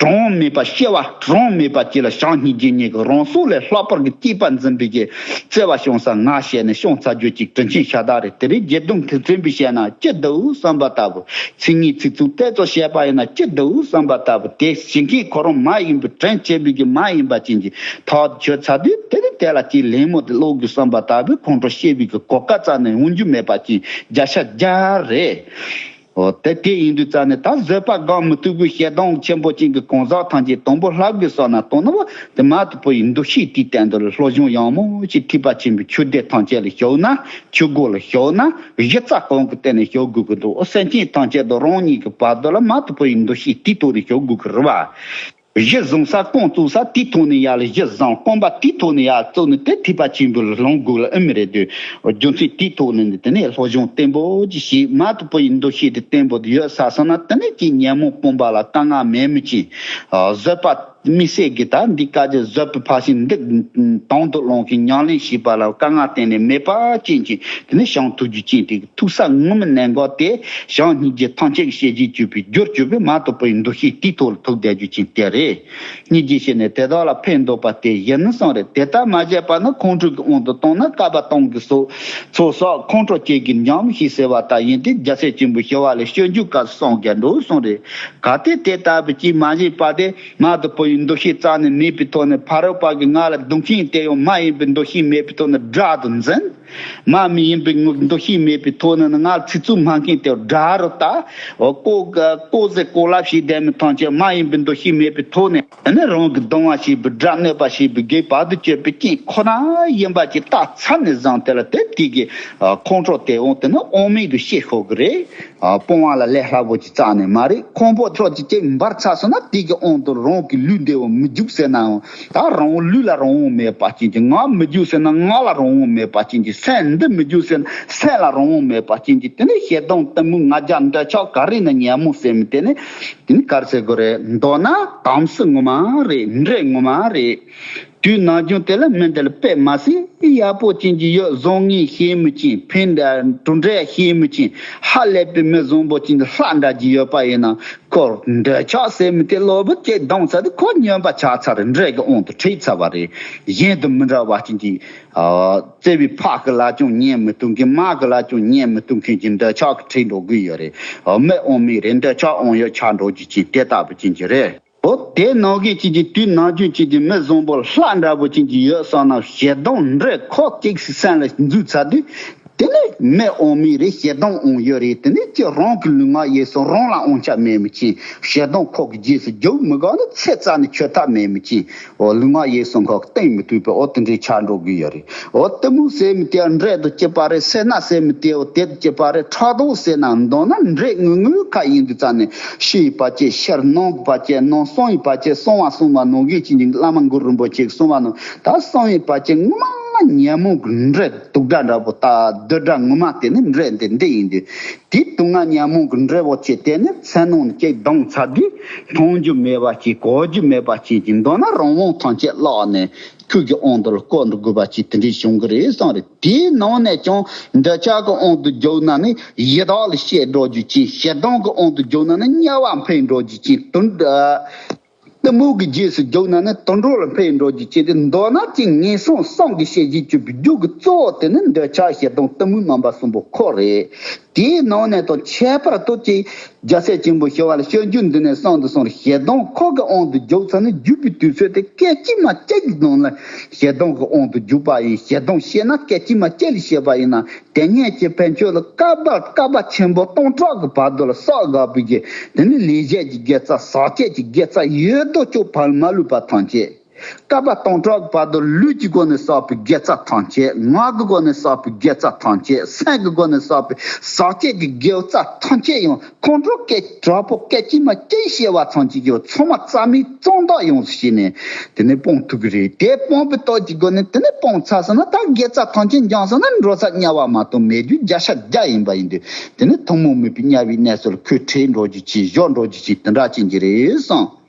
གྲངས་མེད་པ། སྐྱེ་བ་གྲངས་མེད་པ་ཅིག་ལ་བྱམས་སྙིང་རྗེ་གཉིས་ཀྱིས་རང་སྲོག་ལས་ལྷག་པར་གྱི་གཅེས་པར་འཛིན་པའི་གི་བརྩེ་བ་བྱུང་ས་ང་བྱས་ནས་བྱུང་ཚར་རྒྱུ་ཅིག་དྲིན་ཆེན་ཤ་སྟག་རེད། དེ་རིང་སྒྱེར་རྡུང་དེ་འཛིན་པའི་བཤད་ན་ཅི་འདུག་བསམ་པ་ལྟ་བུ། ཚིག་ངན་ཚིག་རྩུབ་ཏོག་ཙམ་བཤད་པ་ཡིན་ན་ཅི་འདུག་བསམ་པ་ལྟ་བུ། དེ་བྱེད་མཁན་ཁོ་རང་མ་ཡིན་པའི་དྲིན་ཆེ་བའི་གི་མ་ཡིན་པ་ཅན་གྱི་ཐག་ཆོད་ཚར་དུས། དེ་ནི་དེ་ལ་ཅིག་ལན་མོ་དེ་སློག་དགོས་བསམ་པ་ལྟ་བུའི་ཁོང་ཁྲོ་སྐྱེ་བའི་གི་གོ་སྐབས་རྩ་ནས་འོང་རྒྱུ་མེད་པ་ཅན་བརྒྱ་ཆ་བརྒྱ་རེད། འོ་དེ་དེ་ཡིན་དུས་རྩ་ནས་ད་བཟོད་པ་སྒོམ་མི་ཐུབ་པའི་ཞེ་སྡང་ཆེན་པོ་ཅན་གྱི་གང་ཟག་ཐམས་ཅད་དང་པོ་ལྷག་དགོས་བསམ་ན་དང་ནི་བ། དེ་མ་དང་བུ་ཡི་འདུ་ཤེས་དེའི་སྟེང་དུ་ལ་སློབ་སྦྱོང་ཡང་མོ་ཅིག་ཐེག་པ་ཆེན་པོའི་ཆོས་སྡེ་ཐམས་ཅད་ལ་ཞུགས་ན། ཆོས་སྒོ་ལ་ཞུགས་ན་གཞི་རྩ་གང་གི་སྟེང་ནས་ཞུགས་དགོས་ཀྱི་འདུག་འོ་སེམས་ཅན་ཐམས་ཅད་དང་རང་ཉིད་ཀྱི་བར་དུ་ལ་མ་དང་བུ་ཡི་འདུ་ཤེས་དེའི་ཐོག་ནས་ཞུགས་དགོས་ཀྱི་རེད་བ། གཞི་བཟུང་ས་རྐང་བཙུགས་ས་དེའི་ཐོག་ནས་ཡར་ལ་གཞི་བཟུང་། རྐང་པ་དེའི་ཐོག་ནས་ཡར་བཙུགས་ནས་དེ་ཐེག་པ་ཆེན་པོ་ལ་ལྷུང་དགོས་ལ་ཨེ་མི་རེད་དེ། རྒྱུ་མཚན་དེའི་ཐོག་ནས་ནི་དེ་ནས་སློབ་སྦྱོང་བརྟན་པོ་ཅིག་བྱེད། མ་དུ་པོ་ཡི་འདུ་ཤེས་དེ་བརྟན་པོ་དེ་ཡོད་ས་སོང་ན་དེ་ནས་ཀྱི་ཉོན་མོངས་སྤོང་བ་ལ་དཀའ་ངལ་མེད་མི་ཅིག་བཟོད་པ། དམིགས་བསལ་གྱི་ད་འདི་བཀའ་རྒྱ་བཟོད་པའི་ཕར་ཕྱིན་འདི་དང་དུ་བླངས་ཀྱི་ཉམས་ལེན་བྱེད་པ་ལ་དཀའ་ངལ་གཏན་ནས་མེད་པ་ཅན་གྱི་དེ་ནི་བྱང་ཐུགས་རྒྱུད་ཅན་དེ་ཐུག་ས་ངོ་མ་གནད་འགག་དེ་བྱང་སྙིང་རྗེ་ཐམས་ཅད་ཀྱི་ཤེས་བྱེད་སྤྱོད་པའི་རྒྱུར་གྱུར་པའི་མ་དུ་པོ་ཡི་འདུ་ཤེས་དེའི་ཐོག་ལ་ཐུག་བསྡད་རྒྱུ་ཅན་དེ་རེད། སྙིང་རྗེ་ཞེས་ནས་དེ་དག་ལ་ཕན་འདོགས་པ་དེ་ཡིན་ནི་གསུངས་རེད། དེ་ལྟར་མ་བྱས་པ་ནི་ཁོང་ཁྲོ་གི་དབང་དུ་བཏང་ན་བསྐལ་པ་སྟོང་གི་སོ་ཚོགས་སོགས་ཁོང་ཁྲོ་སྐྱེ་གི་འཇམ་ཞེས་ཟེར་བ་ལྟར་ཡིན་ཏེ། རྒྱལ་སྲས་ཆེན་པོ་ཞི་བ་ལྷས་སྤྱོད་འཇུག་སྐབས་སུ་སངས་རྒྱས་འགྲོ་གསུངས་རེད། གལ་ཏེ་དེ་ལྟ་བུ་ཅིག་མ་བྱས་པ་དེ་མ་དུ་པོ་ཡི་འདུ་ཤེས་རྩ་ནས་མེད་པའི་ཐོག་ནས་ཕ་རོལ་པ་གི་ང་ལ་སྡུག་ཤིང་དེ་ཡང་མ་ཡིན་པའི་འདུ་ཤེས་མེད་པའི་ཐོག་ནས་དགྲ་དུ་འཛིན། མ་མི་ཡིན་པའི་ངུ་འདུ་ཤེས་མེད་པའི་ཐོག་ནས་ང་ལ་ཚིག་རྩུབ་སྨྲ་མཁན་དེ་དགྲ་རུ་ལྟ། ལྐོག་ལྐོག་ཟེར་ལྐོག་ལབ་བྱེད་བསྡད་མི་ཐམས་ཅད་མ་ཡིན་པའི་འདུ་ཤེས་མེད་པའི་ཐོག་ནས་ཨ་ནི་རང་གི་གདུང་བ་བྱེད་པའི་དགྲ་གནོད་པ་བྱེད་པའི་གེགས་བར་དུ་གཅོད་པའི་རྐྱེན་ཁོ་ན་ཡིན་པ་ཅིག་བརྟག་ཚར་ནས་བཟུང་དེ་ལ་དེ་དེ་གི་ཁོང་ཁྲོ་དེ་འོང་དེ་ནི་དབང་མེད་དུ་ཤེས་ཤོག་གི་རེད། སྤོང་བ་ལ་ལས་སླ་པོ་ཅིག་རྩ་ནས་མ་རེད། ཁོང་པོ་ཁྲོ་ཅིག་ཅིག་འབར་ཚར་སོང་ན་དེ་གི་དབང་དུ་རང་གི་ལུས་འདི་འོང་མི་འཇུག་ཟེར་ནའང་ད་རང་ལུས་ལ་རང་དབང་མེད་པ་ཅན་གྱི་ང་མི་འཇུག་ཟེར་ན་ང་ལ་རང་དབང་མེད་པ་ཅན་གྱི་སེམས་འདི་མི་འཇུག་ཟེར་ན་སེམས་ལ་རང་དབང་མེད་པ་ཅན་གྱི་དེ་ནི་ཞེ་སྡང་གཏི་མུག་ང་རྒྱལ་འདོད་ཆགས་ག་རེ་ན་ཉོན་མོངས་ཟེར་མི་དེ་ནི་དེ་ནི་ག་རེ་ཟེར་དགོས་རེད། མདོར་ན་དམ་སྲི་ངོ་མ་རེད། འདྲེ་ངོ་མ་རེད། དུས་ནམ་རྒྱུན་དེ་ལ་མི་འདི་ལ་དཔེ་མ་སྲིད་ཡག་པོ་ཅན་གྱི་ཡོད། བཟང་ངན་ཤེས་མི་ཅན། ཕན་གྲུབ་འབྲས་ཤེས་མི་ཅན། ཧ་ལས་པའི་མི་བཟང་པོ་ཅན་གྱི་ལྷ་འདྲ་གྱི་ཡོད་པ་ཡིན་ན་ཁོ་འདོད་ཆགས་ཟེར་མི་དེ་གློ་བུར་གྱི་གདོང་ཚད་དུ་ཁོ་ཉོན་པ་ཆགས་ཚར་རེད། འདྲེ་གི་དབང་དུ་ཁྲིད་ཚར་བ་རེད། གཞན་དང་མི་འདྲ་བ་ཅན་གྱི་བརྩེ་བའི་ཕ་གི་ལ་ཅུང་ཉན་མི་ཐུབ་མཁན། མ་གི་ལ་ཅུང་ཉན་མི་ཐུབ་མཁན་གྱི་འདོད་ཆགས་ཀྱི་ཁྲིད་འགྲོ་གི་ཡོད་རེད། མི་དབང་མེད་རེད། འདོད་ཆགས་དབང་ཡོད་ཆགས་འགྲོ་རྒྱུ་ཅན་དེ་ལྟ་བུ་ཅན་གྱི་རེད། འོ་དེ་ནང་བཞིན་ཅིག་གི་དུས་ནམ་རྒྱུན་ཅིག་གི་མི་བཟང་པོ་ལྷ་འདྲ་པོ་ཅིག་གི་ཡོད་སོང་ན་ཞེ་སྡང་འདྲེ་ཁོག་ཅིག་སེམས་ལ་འཛུལ་ཚར་དུས་དེ་ནི་མི་དབང་མེད་རེད། ཞེ་སྡང་དབང་ཡོད་རེད། དེ་ནི་ཅི་རང་གི་ལུས་ངག་ཡིད་གསུམ་རང་ལ་དབང་ཆ་མེད་མི་ཅན། ཞེ་སྡང་ཁོག་གི་རྗེས་སུ་རྒྱུག་མི་དགོས་ན་ཚེ་རྩ་ནས་ཆོད་ཐབས་མེད་མི་ཅན། འོ་ལུས་ངག་ཡིད་གསུམ་ཁོག་གཏིང་མི་ཐུབ་པའི་འོ་དེ་འདྲའི་ཆགས་འགྲོ་གི་ཡོད་རེད། འོ་གཏི་མུག་ཟེར་མི་དེ་འདྲེ་དང་གཅིག་པ་རེད། སེར་སྣ་ཟེར་མི་དེ་འོ་དེ་དང་གཅིག་པ་རེད། ཕྲག་དོག་ཟེར་ན་མདོར་ན་འདྲེ་དངོས་དངོས་ཁ་ཡིན་དུས་ཙང་ནས་ཕྱི་ཡི་བར་ཆད། ཕྱི་ནང་གི་བར་ཆད། ནང་གསང་བའི་བར་ཆད། གསང་བ་གསུངས་པ་ནང་བཞིན་གྱི་བླ་མ་གུ་རུ་རིན་པོ་ཆེས་གསུངས་པ་ནང་ད་གསང་བའི་བར་ཆད་ངོ་མ་ཉོན་མོངས་ཀྱི་འདྲེ་དུག་སྒྲ་འདྲ་པོ་ད་བདུད་སྒྲ་ངོ་མ་དེ་ནི་འདྲེ་འདི་འདི་ཡིན་དུས་དེ་དུག་ལྔ་ཉོན་མོངས་ཀྱི་འདྲེ་བོ་ཆེ་དེ་ནི་སེམས་ནང་ནས་ཅིག་ལྡང་ཚར་དུས་མཐོང་རྒྱུ་མེད་པ་ཅིག་གོ་རྒྱུ་མེད་པ་ཅིག་གི་མདོར་ན་རང་དབང་ཐམས་ཅད་བརླག་ནས། ཁུར་གྱི་དབང་དུ་བཀོད་འགྲོ་དགོས་པ་ཅིག་དེ་འདྲའི་བྱུང་གི་རེད་གསུངས་རེད། དེའི་ནང་ནས་ཀྱང་འདོད་ཆགས་ཀྱི་དབང་དུ་རྒྱུག་ན་ནི་ཡི་དྭགས་ལ་སྐྱེ་འགྲོ་རྒྱུ་ཅན། ཞེ་སྡང་གི་དབང་དུ་རྒྱུག་ན་ནི་དམྱལ་བ་འཕེན་འགྲོ་རྒྱུ་ཅན། དུ་གཏི་མུག་གི་རྗེས་སུ་རྒྱུག་ན་ནི་དུད་འགྲོ་ལ་འཕེན་འགྲོ་རྒྱུ་ཅན་དེ། མདོར་ན་ཅིག་ངན་སོང་གསུམ་གྱི་ཤེས་བྱེད་སྤྱོད་པའི་རྒྱུ་གི་གཙོ་བོ་དེ་ནི་འདོད་ཆགས་ཞེ་སྡང་གཏི་མུག་རྣམ་པ་གསུམ་པོ་ཁོ་རེད། དེའི་ནང་ནས་དང་ཁྱད་པར་དུ་ཅིག་རྒྱལ་སྲས་ཆེན་པོ་ཞི་བ་ལྷས་སྤྱོད་འཇུག་འདི་ནས་གསུངས་འདུག་གསུངས་རེད། ཞེ་སྡང་ཁོ་གི་དབང་དུ་རྒྱུག་ཚར་ནས་རྒྱུག་པའི་དུས་ཚོད་དེ་སྐད་ཅིག་མ་གཅིག་གི་ནང་ལ་ཞེ་སྡང་གི་དབང་དུ་རྒྱུག་པ་ཡིན། ཞེ་སྡང་སྐྱེས་ན་སྐད་ཅིག་མ་གཅིག་ལ་སྐྱེས་པ་ཡིན་ན་དེ་སྔོན་གྱི་ཕན་ཆོད་ལ་བསྐལ་པ་བསྐལ་པ་ཆེན་པོ་སྟོང་ཕྲག་གི་བར་དུ་ལ་བསགས་དགོས་པའི་གི་དེ་ནི་ལས་བྱེད་ཀྱི་དགེ་རྩ་ཟག་བཅས་ཀྱི་དགེ་རྩ་ཡོད་དོ་ཅོག་བར་མ་ལུས་པ་ཐམས་ཅད། བསྐལ་པ་སྟོང་ཕྲག་བར་དུ་ལུས་ཀྱི་སྒོ་ནས་བསགས་པའི་དགེ་རྩ་ཐམས་ཅད། ངག་གི་སྒོ་ནས་བསགས་པའི་དགེ་རྩ་ཐམས་ཅད། སེམས་ཀྱི་སྒོ་ནས་བསགས་པའི་ཟག་བཅས་ཀྱི་དགེ་རྩ་ཐམས་ཅད་ཡང་ཁོང་ཁྲོ་སྐད་དྲག་པོ་སྐད་ཅིག་མ་གཅིག་བཤད་པ་ཐམས་ཅད་ཀྱི་ཚང་མ་རྩ་མེད་གཙང་དག་ཡོངས་སུ་བྱས་ནས་དེ་ནས་སྤོང་ཐུབ་ཀྱི་རེད། དེ་སྤོང་པའི་སྟོབས་ཀྱི་སྒོ་ནས་དེ་ནས་སྤོང་ཚར་སོང་ན་ད་དགེ་རྩ་ཐམས་ཅད་འགྱངས་སོང་ན་འགྲོ་ས་དམྱལ་བ་མ་གཏོགས་མེད་དུས་བརྒྱ་ཆ་བརྒྱ་ཡིན་པ་ཡིན་དུས་དེ་ནས་ཐུན་མོང་མེད་པའི་དམྱལ་བའི་གནས་ཚུལ་ཁོས་ཁྲིད་འགྲོ་རྒྱུ་ཅིག་བཞག་འགྲོ་རྒྱུ་ཅིག་དེ་འདྲ་ཅན་གྱི་རེད་གསུངས།